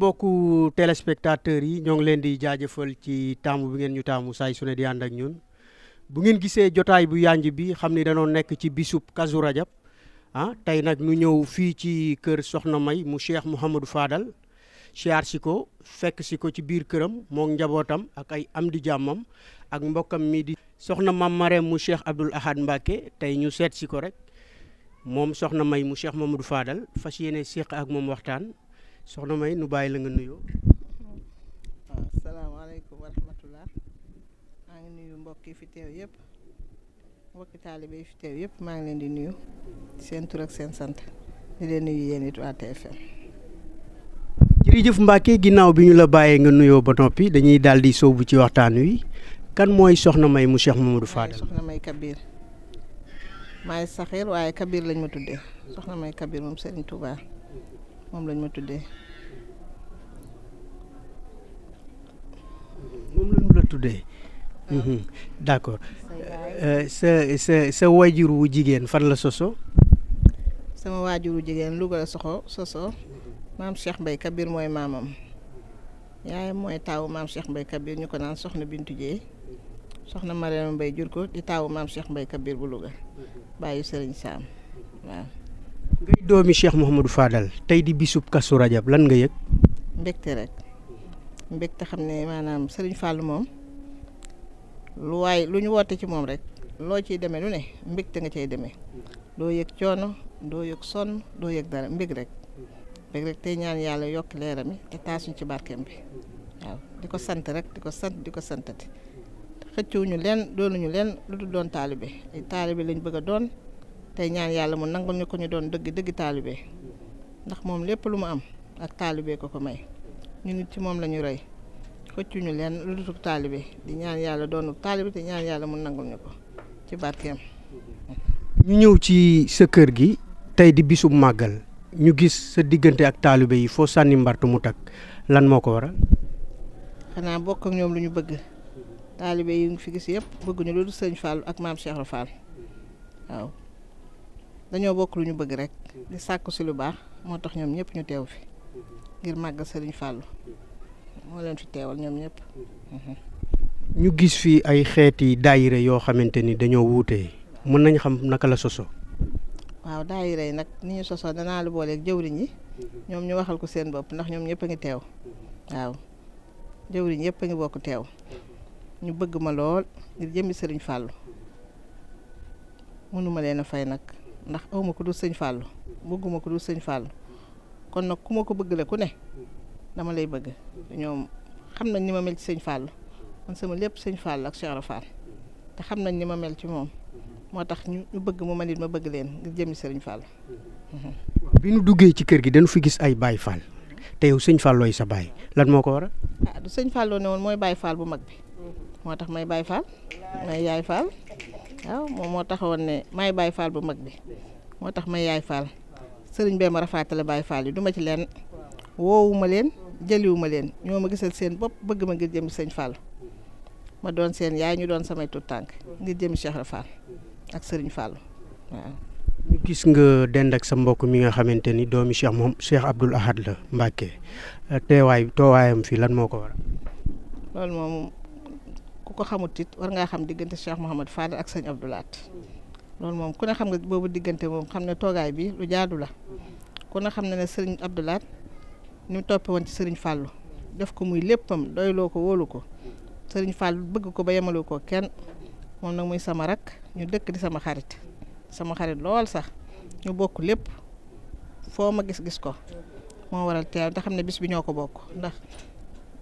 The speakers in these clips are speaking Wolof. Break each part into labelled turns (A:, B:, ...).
A: mbokku téléspectateurs yi ñoo ngi leen di jaajëfal ci taamu bi ngeen ñu taamu saay su ne di ànd ak ñun bu ngeen gisee jotaay bu yanj bi xam ni danoo nekk ci bisub Kazu Rajab tey nag nu ñëw fii ci kër Soxna May mu Cheikh Mouhamadou Fadal siyaar si ko fekk si ko ci biir këram moom njabootam ak ay am di jàmmam ak mbokkam mi di Soxna Mam Marème mu Cheikh Abdoul Ahad Mbacké tey ñu seet si ko rek moom Soxna May mu Cheikh Mouhamadou Fadal fas yéene séq ak moom waxtaan Soxna May nu bàyyi la nga nuyoo.
B: waaw salaamaaleykum wa rahmatullah maa ngi nuyu mbokk yi fi teew yëpp mbokki taalibe yi fi teew yëpp maa ngi leen di nuyu seen tur ak seen sant di leen nuyu yéen it waa TFM.
A: jërëjëf Mbacké ginnaaw bi ñu la bàyyee nga nuyoo ba noppi dañuy daal di sóobu ci waxtaan wi kan mooy Soxna May mu Cheikh Mouhamadou Fadal.
B: Soxna May Kabir maay saxeer waaye Kabir lañ ma tuddee Soxna May Kabir moom Serigne Touba moom lañ ma tuddee.
A: moom lañu la tuddee. d'accord sa waajur wu jigéen fan la soso.
B: sama waajur wu jigéen Louga la soso maam Cheikh Mbaye Kabir mooy maamam yaayam mooy taawu maam Cheikh Mbaye Kabir ñu ko naan Soxna Bintu Dieye Soxna Mariama Mbaye jur ko di taawu maam Cheikh Mbaye Kabir bu Louga bàyyi Serigne Sam waaw.
A: ngay doomi Cheikh Mouhamadou Fadal tey di bisub Kazu Rajab lan nga yëg.
B: mbégte rek mbégte xam ne maanaam Serigne Fall moom lu ñu woote ci moom rek loo ciy demee lu ne mbégte nga cay demee doo yëg coono doo yëg sonn doo yëg dara mbég rek tey ñaan yàlla yokk leeram yi te taasuñ ci barkeem bi waaw di ko sant rek di ko santati xëccuwuñu leen doonuñu leen lu dul doon taalibe ay taalibe lañ bëgg a doon tey ñaan yàlla mu nangul ñu ko ñu doon dëgg taalibe ndax moom lépp lu mu am ak taalibe ko may ñu nit ci moom la ñu roy xëccuñu leen lu dul taalibe di ñaan yàlla doonu taalibe te ñaan yàlla mu nangul ñu ko ci barkeem.
A: ñu ñëw ci sa kër gi tey di bisub màggal ñu gis sa diggante ak taalibe yi foo sànni mbartu mu takk lan moo ko waral.
B: xanaa bokk ak ñoom lu ñu bëgg taalibe yi ngi fi gis yëpp bëgguñu lu dul sëñ Fall ak maam Cheikh Fall waaw dañoo bokk lu ñu bëgg rek di sàkku si lu baax moo tax ñoom ñëpp ñu teew fi ngir màggal sëriñ Fall moo leen fi teewal ñoom ñëpp.
A: ñu gis fi ay xeeti daayira yoo xamante ni dañoo wuute mën nañ xam naka la soso.
B: waaw daayira yi nag ni ñu sosoo danaa la booleeg jëwriñ yi ñoom ñu waxal ko seen bopp ndax ñoom ñëpp a ngi teew waaw jëwriñ yëpp a ngi bokk teew ñu bëgg ma lool ngir jëmmi sëriñ Fall mënuma leen a fay nag ndax awma ko dul sëñ Fall bëgguma ko dul sëñ Fall kon nag ku ma ko bëgg la ku ne dama lay bëgg ñoom xam nañ ni ma mel ci sëñ Fall man sama lépp sëñ Fall ak Cheikh Fall te xam nañ ni ma mel ci moom moo tax ñu bëgg mu man it ma bëgg leen ngir jëmmi sëriñ Fall.
A: bi nu duggee ci kër gi dañu fi gis ay Baye Fall te yow sëñ Fall looy sa baay lan moo ko waral.
B: du sëñ Fall loo ne woon mooy Baye Fall bu mag bi moo tax may Baye Fall may yaay Fall waaw moom moo taxawoon ne may Baye Fall bu mag bi moo tax may yaay Fall sëriñ bee ma rafaatale Baye Fall yi du ma ci leen woowuma leen jëliwuma leen ñoo ma gisal seen bopp bëgg ma ngir jëmmi sëñ Fall ma doon seen yaay ñu doon samay tuut tànk ngir jëmmi Cheikh Fall ak sëriñ Fall waaw.
A: ñu gis nga dend ak sa mbokk mi nga xamante ni doomi Cheikh Abdoul Ahad la Mbacké toowaayam fii lan moo ko waral.
B: loolu moom ku ko xamut it war ngaa xam diggante Cheikh Mouhamadou Fadal ak sëñ Abdoul Ahad loolu moom ku ne xam nga boobu diggante moom xam ne toogaay bi lu jaadu la ku ne xam ne sëriñ Abdoul Ahad ni mu toppee woon ci sëriñ Fall def ko muy léppam doyloo ko wóolu ko sëriñ Fall bëgg ko ba yemaloo ko kenn moom nag muy sama rak ñu dëkk di sama xarit lool sax ñu bokk lépp foo ma gis ko moo waral teew te xam ne bis bi ñoo ko bokk ndax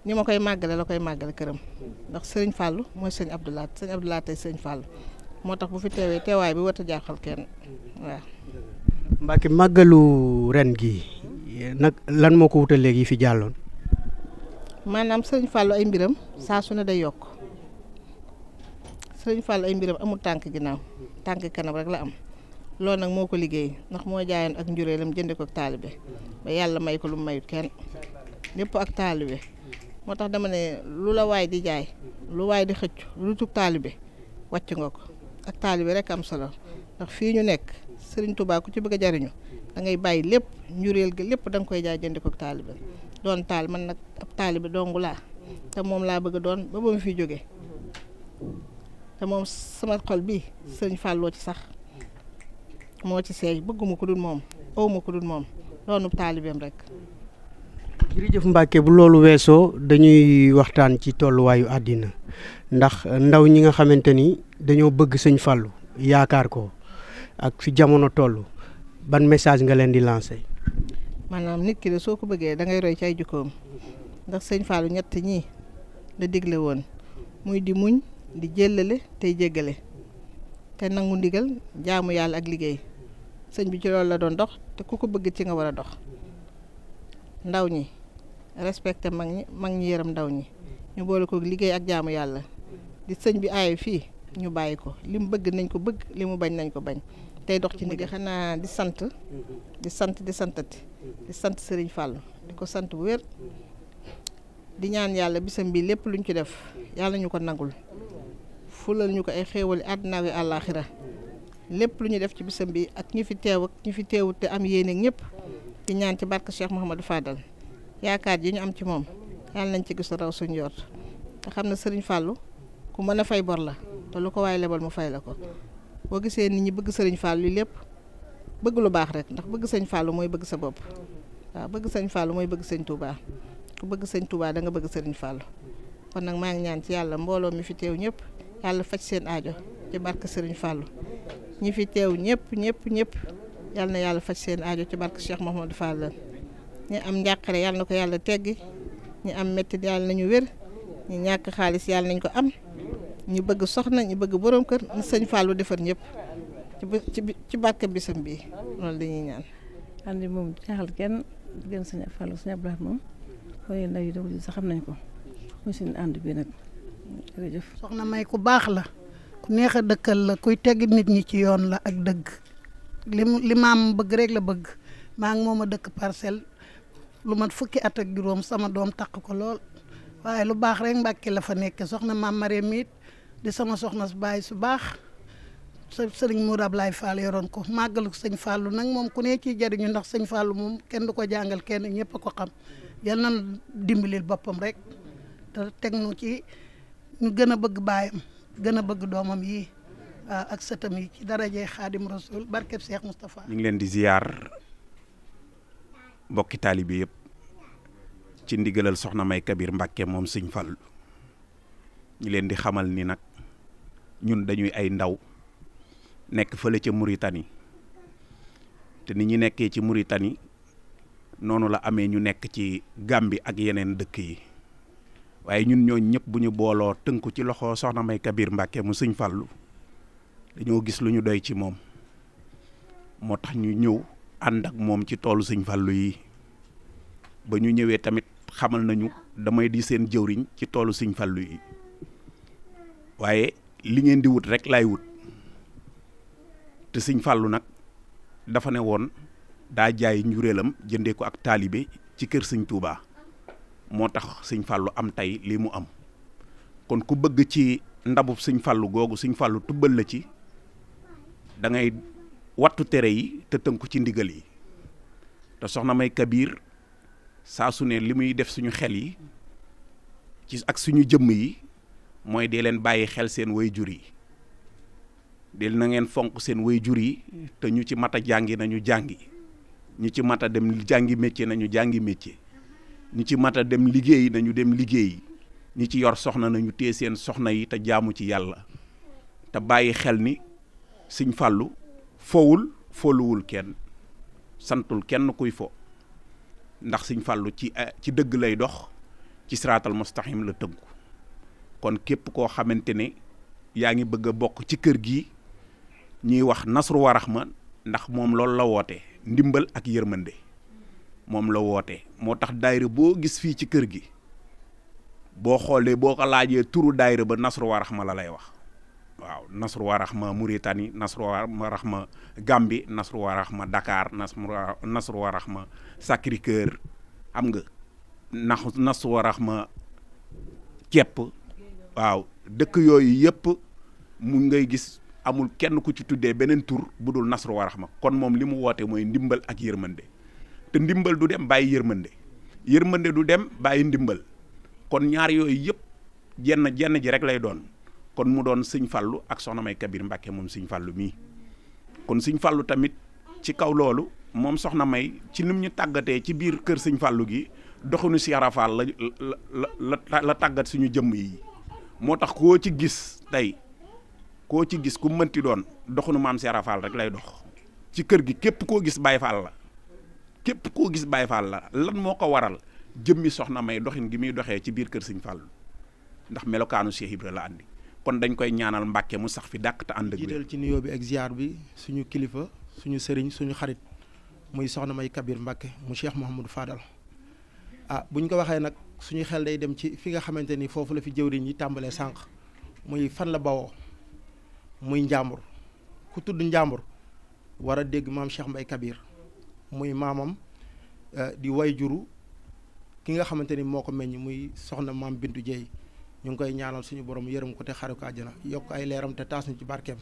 B: ni ma koy màggale la koy màggale këram ndax sëriñ Fall mooy sëñ Abdoul Ahad tey sëñ Fall moo tax bu fi teewee teewaay bi warut a jaaxal kenn waaw.
A: Mbacké màggalu ren gi nag lan moo ko wutal léegi yi fi jàlloon.
B: maanaam sëriñ Fall ay mbiram saa su ne day yokk sëriñ Fall ay mbiram amul tànk ginnaaw tànk kanam rek la am loolu nag moo ko liggéey ndax moo jaayoon ak njureelam jënde ko ak taalibe ba yàlla may ko lu mu mayut kenn lépp ak taalibe moo tax dama ne lu la waay di jaay lu waay di xëcc lu tub taalibe wàcc nga ko ak taalibe rek am solo ndax fii ñu nekk sëriñ Touba ku ci bëgg a jariñu da ngay bàyyi lépp njureel gi lépp da nga koy jaay jënd ko taalibe doon taal man nag ab taalibe dongu laa te moom laa bëgg doon ba mu fi jógee te moom sama xol bi sëriñ Fallou ci sax moo ci seey bëgguma ko dul moom awma ko dul moom doonu taalibeem rek.
A: jërëjëf Mbacke, bu loolu weesoo dañuy waxtaan ci tolluwaayu àddina ndax ndaw ñi nga xamante ni dañoo bëgg sëñ Fallou yaakaar ko ak fi jamono toll ban message nga leen di lancer.
B: maanaam nit ki de soo ko bëggee da ngay roy ci ay jukkoom ndax sëñ Fallou ñett ñii la digle woon muy di muñ di jëllale tey jéggale te nangu ndigal jaamu yàlla ak liggéey sëñ bi ci loolu la doon dox te ku ko bëgg ci nga war a dox. ndaw ñi respecté mag ñi yërëm ndaw ñi ñu boole ko liggéey ak jaamu yàlla di sëñ bi aaye fii ñu bàyyi ko li mu bëgg nañ ko bëgg li mu bañ nañ ko bañ tey dox ci ndigal. xanaa di santati di sant Serigne Fallou di ko sant bu wér di ñaan yàlla bisam bi lépp luñ ci def yàlla ñu ko nangul fulal ñu ko ay xéewali àddina ak àllaaxira lépp lu ñu def ci bisam bi ak ñi fi teew ak ñi fi teewut te am yéene ñëpp di ñaan ci barke Cheikh Mouhamadou Fadal yaakaar ji ñu am ci moom yàlla nañ ci gis raw suñu yor te xam ne Serigne Fallou ku mën a fay bor la te lu ko waaye lebal mu fay la ko boo gisee nit ñi bëgg Serigne Fallou li lépp bëgg lu baax rek ndax bëgg sëñ Fallou mooy bëgg sa bopp waaw bëgg sëñ Fallou mooy bëgg sëñ Touba ku bëgg sëñ Touba da nga bëgg Serigne Fallou kon nag maa ngi ñaan ci yàlla mbooloo mi fi teew ñëpp yàlla faj seen aajo ci barke Serigne Fallou ñi fi teew ñëpp yàlla na yàlla faj seen aajo ci barke Cheikh Mouhamadou Fadal ñi am njàqare yàlla na ko yàlla teggi ñi am métti yàlla nañu wér ñi ñàkk xaalis yàlla nañ ko am ñu bëgg soxna ñu bëgg borom kër ñu sëñ Fallou defar ñëpp ci barke bisam bi loolu dañuy ñaan.
C: andi moom jaaxal kenn gën sëñ Fallou sëñ Abdoulaye moom waaye ndaw yi daw sax xam nañ ko muy suñu ànd bi nag jërëjëf.
D: soxna May ku baax la ku neex a dëkkal la kuy tegg nit ñi ci yoon la ak dëgg li maam bëgg rek la bëgg maa ngi moom a dëkk Parcelles lu mat fukki at ak juróom sama doom takk ko lool waaye lu baax rek Mbàkke la fa nekk soxna maam Mariam it di sama soxna su baay su baax sëriñ Mourou Ablaye Fall yoroon ko màggalu sëñ Fallou nag moom ku ne ciy jariñu ndax sëñ Fallou moom kenn du ko jàngal kenn ñëpp a ko xam yal na dimbalil boppam rek te teg nu ci ñu gën a bëgg baayam gën a bëgg doomam yi ak sëtam yi ci darajee Xaadim Rasul barkeb Cheikh Moustapha.
E: ñu ngi leen di ziyaar mbokki taalibe yëpp ci ndigalal soxna May Kabir Mbàkke moom sëñ Fallu ñu leen di xamal ni nag ñun dañuy ay ndaw nekk fële ca Mauritanie te ni ñu nekkee ci Mauritanie noonu la amee ñu nekk ci Gambie ak yeneen dëkk yi waaye ñun ñoo ñëpp bu ñu booloo tënku ci loxo soxna May Kabir Mbàkke mu sëñ Fallu dañoo gis lu ñu doy ci moom moo tax ñu ñëw ànd ak moom ci toolu sëñ Fallu yi ba ñu ñëwee tamit xamal nañu damay di seen jëwriñ ci toolu sëñ Fallu yi waaye li ngeen di wut rek laay wut te sëñ Fallu nag dafa ne woon daa jaay njuréelam jëndee ko ak taalibe ci kër sëñ Touba moo tax sëñ Fallu am tey lii mu am kon ku bëgg ci ndabub sëñ Fallu googu sëñ Fallu tubbal la ci da ngay wattu tere yi te tënku ci ndigal yi te soxna May Kabir saa su ne li muy def suñu xel yi ci ak suñu jëmm yi mooy dee leen bàyyi xel seen waajur yi del na ngeen fonk seen waajur yi te ñu ci mat a jàngi nañu jàngi ñu ci mat a dem jàngi métier nañu jàngi métier ñu ci mat a dem liggéey nañu dem liggéey ñi ci yor soxna nañu téye seen soxna yi te jaamu ci yàlla te bàyyi xel ni sëñ Fallu fowul foluwul kenn santul kenn kuy fo ndax sëñ Fallu ci dëgg lay dox ci siraatal mustaqim la tënku kon képp koo xamante ne yaa ngi bëgg a bokk ci kër gi ñuy wax nasru wa raxma ndax moom loolu la woote ndimbal ak yërmande moom la woote moo tax daayira boo gis fii ci kër gi boo xoolee boo ko laajee turu daayira ba nasru wa raxma la lay wax waaw nasru wa raxma Mauritanie nasru wa raxma Gambie nasru wa raxma Dakar nasru wa raxma Sacré-Cœur xam nga nasru wa raxma kepp waaw dëkk yooyu yëpp mu ngay gis amul kenn ku ci tuddee beneen tur bu dul nasru wa raxma kon moom li mu woote mooy ndimbal ak yërmande te ndimbal du dem bàyyi yërmande yërmande du dem bàyyi ndimbal kon ñaar yooyu yëpp jenn ji rek lay doon kon mu doon sëñ Fallu ak soxna May Kabir Mbàkke moom sëñ Fallu mii kon sëñ Fallu tamit ci kaw loolu moom soxna May ci nim ñu tàggatee ci biir kër sëñ Fallu gi doxinu si Rafal la tàggat suñu jëmm yi moo tax koo ci gis tey koo ci gis ku mënti doon doxinu maam si Rafal rek lay dox ci kër gi képp koo gis Baay Faal la képp koo gis Baay Faal la lan moo ko waral jëmmi soxna May doxin gi muy doxee ci biir kër sëñ Fallu ndax melokaanu Cheikh Ibra la andi kon dañ koy ñaanal Mbàkke mu sax fi dàq te ànd ak
F: jiital ci nuyoo bi ak ziar bi suñu kilifa suñu sëriñ suñu xarit muy soxna May Kabir Mbàkke mu Cheikh Mouhamadou Fadal buñ ko waxee nag suñu xel day dem ci fi nga xamante ni foofu la fi jëwriñ yi tàmbalee sànq muy fan la bawoo muy njàmbur ku tudd njàmbur war a dégg maam Cheikh Mbay Kabir muy maamam di way juru ki nga xamante ni moo ko meññ muy soxna maam Bintu Jeey ñu ngi koy ñaanal suñu borom yërëm ko te xare ko àjjana yokk ay leeram te taas ñu ci barkeem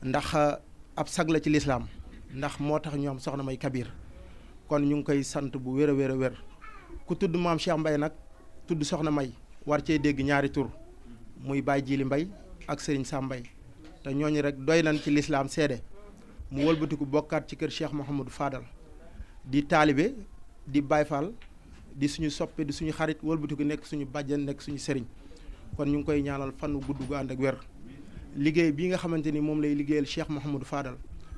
F: ndax ab sag la ci lislaam ndax moo tax ñu am soxna May Kabir kon ñu ngi koy sant bu wér a wér a wér ku tudd maam Cheikh Mbay nag tudd soxna May war cee dégg ñaari tur muy Baay Jili Mbay ak Sëriñ Sam Mbay te ñooñu rek doy nañ ci lislaam seede mu wëlbatiku bokkaat ci kër Cheikh Mouhamadou Fadal di taalibe di Baay Faal di suñu soppe di suñu xarit wëlbatiku nekk suñu bàjjen nekk suñu sëriñ kon ñu ngi koy ñaanal fan gudd gu ànd ak wér liggéey bii nga xamante ni moom lay liggéeyal Cheikh Mouhamadou Fadal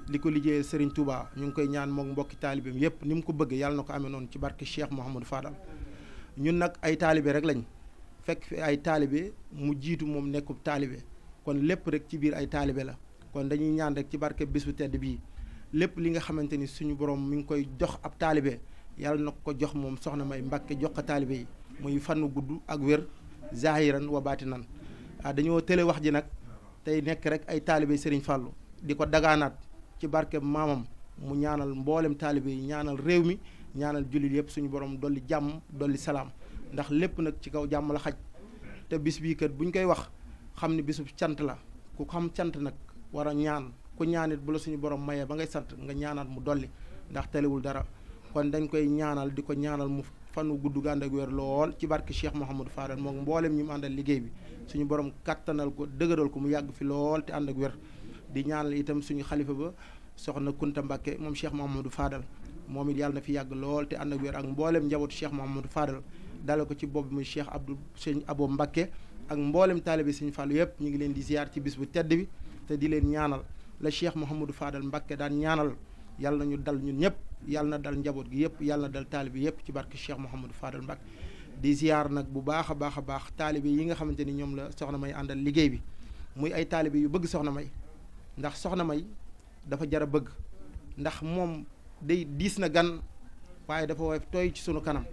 F: li ko liggéeyal Serigne Touba ñu ngi koy ñaan moom mbokki taalibeem yépp ni mu ko bëgg yàlla na ko amee noonu ci barke Cheikh Mouhamadou Fadal ñun nag ay taalibe rek lañ fekk fi ay taalibe mu jiitu moom nekkub taalibe kon lépp rek ci biir ay taalibe la kon dañuy ñaan rek ci barke bis bu tedd bii lépp li nga xamante ni suñu borom mi ngi koy jox ab taalibe yàlla na ko jox moom soxna May Mbàkke jox ko taalibe yi muy fannu gudd ak wér zahiran wa baatinan dañoo tële wax ji nag tey nekk rek ay taalibe Serigne Fallou di ko dagaanaat ci barke maamam mu ñaanal mboolem taalibe yi ñaanal réew mi ñaanal jullit yëpp suñu borom dolli jàmm dolli salaam ndax lépp nag ci kaw jàmm la xaj te bis bii kat buñ koy wax xam ni bisub cant la ku xam cant nag war a ñaan ku ñaanit bu la suñu borom mayee ba ngay sant nga ñaanaat mu dolli ndax telewul dara kon dañ koy ñaanal di ko ñaanal mu fanu gudd gànd ak wér lool ci barke Cheikh Mouhamadou Fadal moom mboolem ñi mu àndal liggéey bi suñu borom kattanal ko dëgëral ko mu yàgg fi lool te ànd ak wér di ñaanal itam suñu xalifa ba soxna Kunta Mbàkke moom Cheikh Mouhamadou Fadal moom it yàlla na fi yàgg lool te ànd ak wér ak mboolem njabootu Cheikh Mouhamadou Fadal dale ko ci bopp muy Cheikh Abdou Sëñ Abo Mbàkke ak mboolem taalibe Sëñ Fallu yëpp ñu ngi leen di ziar ci bis bu tedd bi te di leen ñaanal la Cheikh Mouhamadou Fadal Mbàkke daan ñaanal yàlla nañu dal ñun ñëpp yàlla na dal njaboot gi yëpp yàlla na dal taalibe yëpp ci barke Cheikh Mouhamadou Fadal Mbàkke di ziar nag bu baax a baax a baax taalibe yi nga xamante ni ñoom la soxna May àndal liggéey bi muy ay taalibe yu bëgg soxna May ndax soxna May dafa jar a bëgg ndax moom day diis na gan waaye dafa woyof tooy ci sunu kanam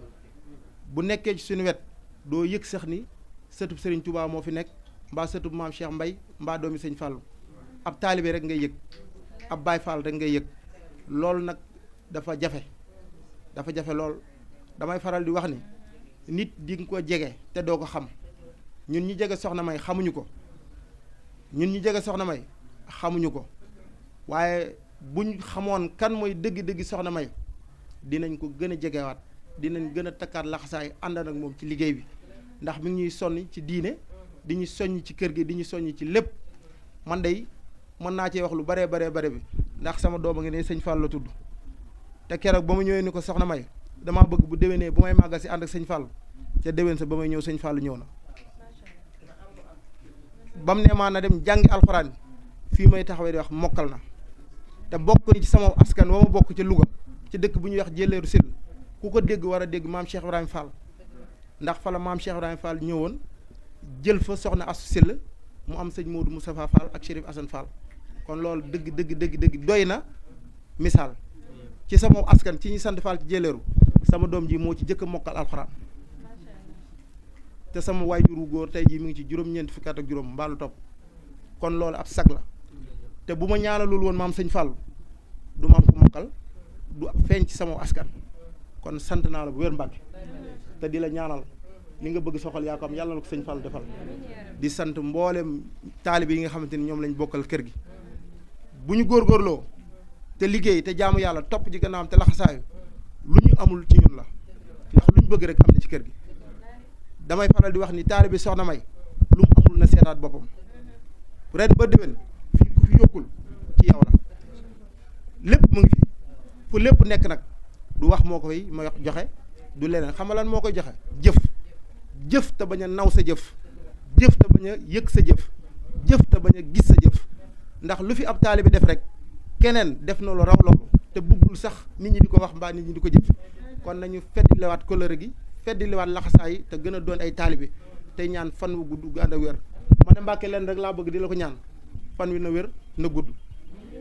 F: bu nekkee ci suñu wet doo yëg sax ni sëtub Serigne Touba moo fi nekk mbaa sëtub maam Cheikh Mbay mbaa doomi Sëñ Fallu ab taalibe rek ngay yëg ab Baay Faal rek ngay yëg loolu nag dafa jafe lool damay faral di wax ni nit di nga ko jege te doo ko xam ñun ñi jege soxna May xamuñu ko waaye buñ xamoon kan mooy dëgg-dëgg soxna May dinañ ko gën a jegewaat dinañ gën a takkaat laxasaay ànd ak moom ci liggéey bi ndax mi ngi ñuy sonni ci diine di ñu soññ ci kër gi di ñu soññ ci lépp man day mën naa cee wax lu bare bi ndax sama doom a ngi ne Sëñ Fall la tudd te keroog ba ma ñëwee ni ko soxna May damaa bëgg bu déwénee bu may màggal si ànd ak Sëñ Fall ca déwén sa ba may ñëw Sëñ Fall ñëw na bam ne maa na dem jàngi alxuraan fii may taxawee di wax mokkal na te bokk ni ci sama askan wa ma bokk ca Louga ci dëkk bu ñuy wax Jëleeru Sil ku ko dégg war a dégg maam Cheikh Ibrahima Fall ndax fa la maam Cheikh Ibrahima Fall ñëwoon jël fa soxna Asu Sil mu am sëñ Modou Moustapha Fall ak Chérif Assane Fall kon loolu dëgg doy na misaal ci sama askan ci ñi sant Fall ci Jëleeru sama doom ji moo ci jëkk a mokkal alxuraan te sama waajuru góor tey jii mi ngi ci juróom-ñeent fukki at ak juróom mbaalu topp kon loolu ab sag la te bu ma ñaanalul woon maam Sëñ Fall du ma am ko mokkal du feeñ ci sama askan kon sant naa la bu wér Mbàkke te di la ñaanal li nga bëgg soxal yaa ko am yàlla na ko Sëñ Fall defal di sant mboolem taalibe yi nga xamante ni ñoom lañ bokkal kër gi bu ñu góorgóorloo te liggéey te jaamu yàlla topp ci gannaawam te laxasaayu lu ñu amul ci ñun la ndax luñ bëgg rek am na ci kër gi. damay faral di wax ni taalibe soxna May lu mu amul na seetaat boppam ren ba déwén fii ku fi yokkul ci yow la lépp mu ngi fi fu lépp nekk nag du wax moo koy ma joxe du leneen xam nga lan moo koy joxe jëf te bañ a naw sa jëf te bañ a yëg sa jëf te bañ a gis sa jëf ndax lu fi ab taalibe def rek keneen def na lu raw loolu te buggul sax nit ñi di ko wax mbaa nit ñi di ko jëf kon nañu feddilewaat kóllëre gi feddilewaat laxasaay te gën a doon ay taalibe tey ñaan fan wu gudd gu ànd ak wér ma ne Mbàkke leen rek laa bëgg di la ko ñaan fan wi na wér na gudd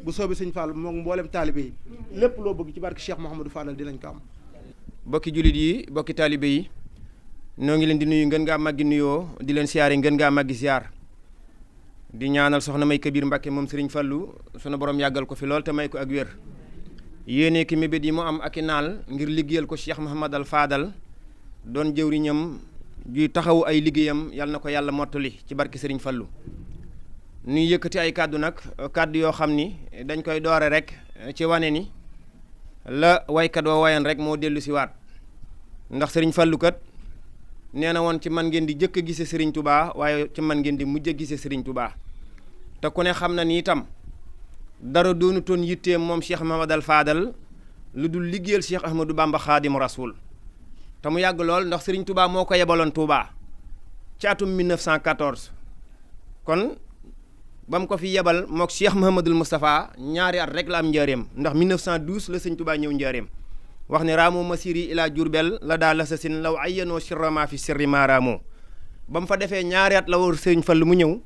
F: bu soobee sëñ Fall moom mboolem taalibe yi lépp loo bëgg ci barke Cheikh Mouhamadou Fadal dinañ ko am.
G: bokki jullit yi bokki taalibe yi noo ngi leen di nuyu ngeen ngaa màggi nuyoo di leen siyaare ngeen ngaa màggi siyaar di ñaanal soxna May Kabir Mbàkke moom Serigne Fallou sunu borom yàggal ko fi lool te may ko ak wér yéene ki mébét yi mu am ak i naal ngir liggéeyal ko Cheikh Mouhamadal Fadal doon jëwriñam juy taxawu ay liggéeyam yal na ko yàlla mottali ci barke Serigne Fallou nuy yëkkati ay kàddu nag kàddu yoo xam ni dañ koy doore rek ci wane ni la waykat wa wayan rek moo dellu si waat ndax Serigne Fallou kat nee na woon ci man ngeen di jëkk a gise Serigne Touba waaye ci man ngeen di mujj a gise Serigne Touba te ku ne xam na ni itam dara doonu toon yitteem moom Cheikh Mouhamadal Fadal lu dul liggéeyal Cheikh Ahmadou Bamba Xaadimu Rasuul te mu yàgg lool ndax Serigne Touba moo ko yebaloon Touba ci atum 1914 kon ba mu ko fi yebal mook Cheikh Mouhamadul Moustapha ñaari at rek la am njaareem ndax 1912 la Serigne Touba ñëw njaareem wax ne raamoo masiri ila Jurbel la daa la sa sin law ayyanoo sirrama fi sirri ma raamoo ba mu fa defee ñaari at la woo Serigne Fall mu ñëw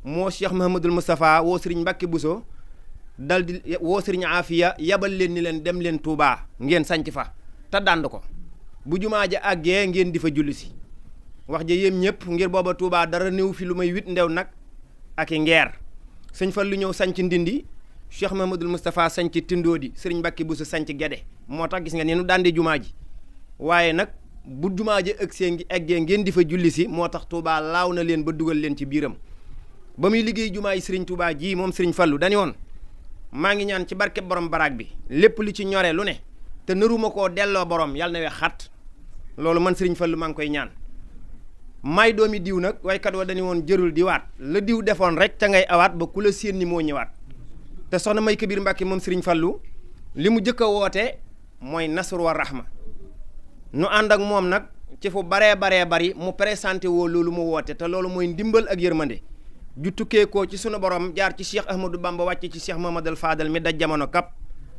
G: moo Cheikh Mouhamadul Moustapha woo Serigne Mbacke Bousso dal di woo Serigne Afia yebal leen ni leen dem leen Touba ngeen sanc fa te dànd ko bu jumaa ja àggee ngeen di fa julli si wax ja yéem ñëpp ngir booba Touba dara néew fi lu may 8 ndew nag ak i ngeer sëñ Fall lu ñëw sanc Ndindi Cheikh Mouhamadul Moustapha sanc Tindoodi Serigne Mbacke Bousso sanc Gede moo tax gis nga ni nu dandi jumaa ji waaye nag bu jumaa ji eggee ngeen di fa julli si moo tax Touba laaw na leen ba dugal leen ci biiram ba muy liggéey jumaa yi Serigne Touba ji moom Serigne Fallu dañu woon maa ngi ñaan ci barke borom baraag bi lépp lu ci ñore lu ne te naruma koo delloo borom yàlla na we xat loolu man Serigne Fallu maa ngi koy ñaan may doomi diw nag waykat wa dañu woon jërul di waat la diw defoon rek ca ngay awaat ba ku la séen ni moo ñëwaat te soxna May Kabir Mbàkke moom Serigne Fallu li mu jëkk a woote mooy nasru wa rahma nu ànd ak moom nag ci fu baree bari mu présenté woo loolu mu woote te loolu mooy ndimbal ak yërmande ju tukkee ko ci sunu borom jaar ci Cheikh Ahmadou Bamba wàcc ci Cheikh Mouhamadal Fadal mi daj jamono kap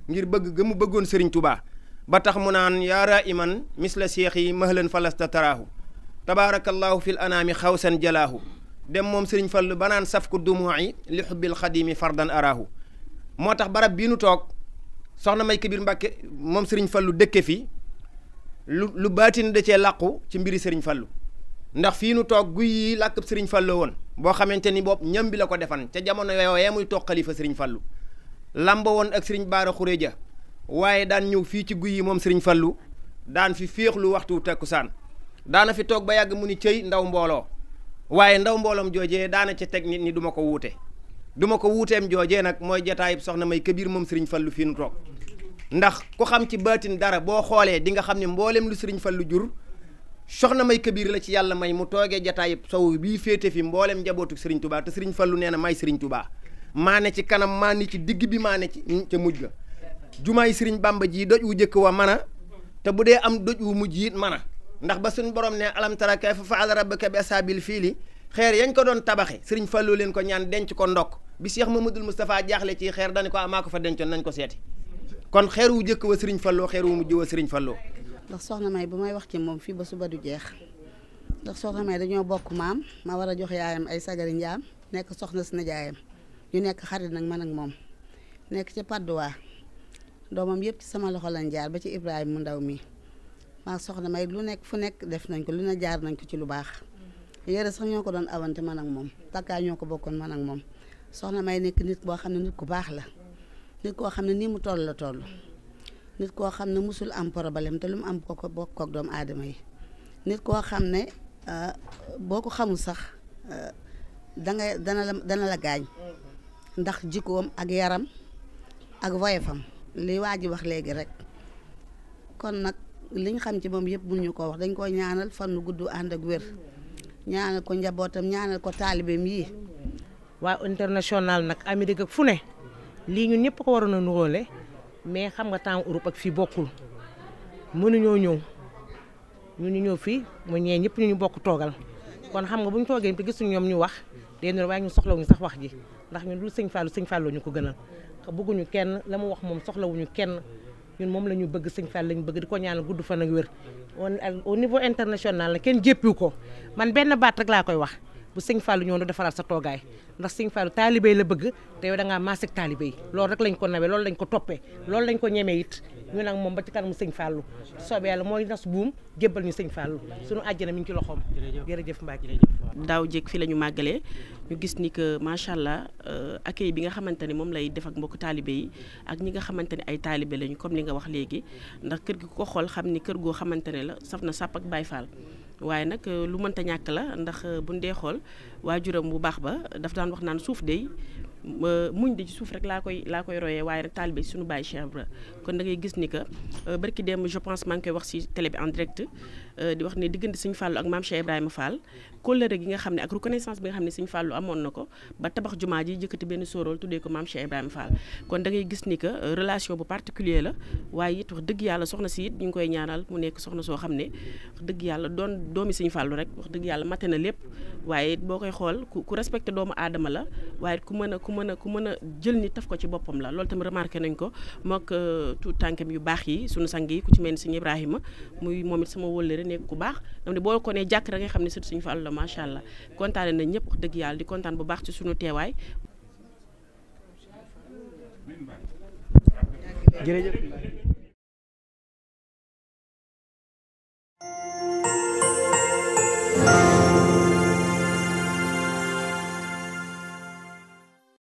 G: ngir bëgg ga mu bëggoon Serigne Touba ba tax mu naan yaara iman misla cheikh yi mahlan falasta taraahu tabaarakallahu fil anaami xawsan jalaahu dem moom Serigne Fallu ba naan saf ku dumu'i li xubbil xadimi fardan araahu moo tax barab bii nu toog soxna May Kabir Mbàkke moom Serigne Fallu dëkke fi lu baatin da cee làqu ci mbiri Serigne Fallu ndax fii nu toog guy yi làkkab Serigne Fallu woon boo xamante ni boobu ñam bi la ko defan ca jamono yooyee muy toog xalifa Serigne Fallu lamba woon ak Serigne Baara Xuréja waaye daan ñëw fii ci guy yi moom Serigne Fallu daan fi féexlu waxtu takkusaan daana fi toog ba yàgg mu ni cëy ndaw mbooloo waaye ndaw mbooloom joojee daana ca teg nit ñi du ma ko wuute wuuteem joojee nag mooy jataayib soxna May Kabir moom Serigne Fallu fii nu toog ndax ku xam ci baatin dara boo xoolee di nga xam ne mboolem lu Serigne Fallu jur soxna May Kabir la ci yàlla may mu toogee jataayib sow bii féete fi mboolem njabootu Serigne Touba te Serigne Fallu nee na may Serigne Touba maa ne ci kanam maa ne ci digg bi maa ne ci ca mujj ga jumaay Serigne Bamba ji doj wu jëkk wa mana te bu dee am doj wu mujj it mana ndax ba suñ borom ne alam tara kayfa fa'ala rabbuka bi ashabil fiili xeer yañ ko doon tabaxe Serigne Fallu leen ko ñaan denc ko ndokk bi Cheikh Mamadou Moustapha jaaxle ci xeer dañu ko maa ko fa dencoon nañ ko seeti kon xeer wu jëkk wa Serigne Fallu xeer wu mujj wa Serigne Fallu
H: ndax soxna May bu may wax ci moom fii ba suba du jeex ndax soxna May dañoo bokk maam ma war a jox yaayam ay sagari njaam nekk soxna si nijaayam ñu nekk xarit nag man ak moom nekk ci Padoa doomam yëpp ci sama loxo lañ jaar ba ci Ibrahima mu ndaw mi maa soxna May lu nekk fu nekk def nañ ko lu ne jaar nañ ko ci lu baax yére sax ñoo ko doon awante man ak moom takkaay ñoo ko bokkoon man ak moom soxna May nekk nit boo xam ne nit ku baax la nit koo xam ne nii mu toll la toll nit koo xam ne musul am problème te lu mu am ko bokk ak doomu aadama yi nit koo xam ne boo ko xamul sax dana la gaañ ndax jikkoom ak yaram ak woyefam li waa ji wax léegi rek kon nag liñ xam ci moom yëpp mun ñu ko wax dañ ko ñaanal fan nu gudd ànd ak wér ñaanal ko njabootam ñaanal ko taalibeem yi.
I: waa international nag Amérique ak fu ne lii ñun ñëpp ko waroon a nuróole mais xam nga temps Europe ak fii bokkul mënuñoo ñëw ñu ñëw fii mu ñee ñëpp ñu bokk toogal kon xam nga bu ñu toogee te gisuñu ñoom ñu wax dee na waaye ñun soxlawuñu sax wax ji ndax ñun lu sëñ Fallou ñu ko gënal bëgguñu kenn la mu wax moom soxlawuñu kenn ñun moom la ñu bëgg sëñ Fallou lañu bëgg di ko ñaanal gudd fan ak wér au niveau international la kenn jéppiwu ko man benn baat rek laa koy wax bu sëñ Fallou ñëw du defaraat sa toogaay ndax sëñ Fallou taalibe la bëgg te yow da ngaa maas ak taalibe yi loolu rek lañ ko nawee loolu lañ ko toppee loolu lañ ko ñemee it ñu nag moom ba ci kanamu sëñ Fallou soobee yàlla mooy nas buum jébbal ñu sëñ Fallou suñu àjjana mi ngi ci loxoom. jërëjëf Mbacke.
J: daaw jéeg fi la ñu màggalee ñu gis ni que macha allah accueil bi nga xamante ne moom lay def ak mbokk taalibe yi ak ñi nga xamante ne ay taalibe lañu comme li nga wax léegi ndax kër gi ku ko xool xam ni kër goo xamante ne la saf na sàpp ak Baay Faal waaye nag lu mënta ñàkk la ndax buñ dee xool waajuram bu baax ba daf daan wax naan suuf dey muñ de ci suuf rek laa koy royee waaye nag taalibe suñu Baay Cheikh Ibra kon da ngay gis ni que barki démb je pense maa ngi koy wax ci télé bi en direct di wax ne diggante Sëñ Fallou ak maam Cheikh Ibrahima Fall kóllëre gi nga xam ne ak reconnaissance bi nga xam ne Sëñ Fallou amoon na ko ba tabax jumaa ji jëkkati benn sóoróol tuddee ko maam Cheikh Ibrahima Fall kon da ngay gis ni que relation bu particulier la waaye it wax dëgg yàlla soxna si it ñu ngi koy ñaanal mu nekk soxna soo xam ne wax dëgg yàlla doon doomi Sëñ Fallou rek wax dëgg yàlla mate na lépp waaye boo koy xool ku respecté doomu aadama la waaye ku mën a jël ni taf ko ci boppam la loolu tamit remarqué nañ ko mook tout tànkam yu baax yi suñu sang yi ku ci mel ni Sëñ Ibrahima muy moom it sama wóllëre nekk ku baax dam ne boo ko nee jàkk rek nga xam ne surtout Sëñ Fallou la macha allah kontaane nañ ñëpp wax dëgg yàlla di kontaan bu baax ci suñu teewaay.
A: jërëjëf.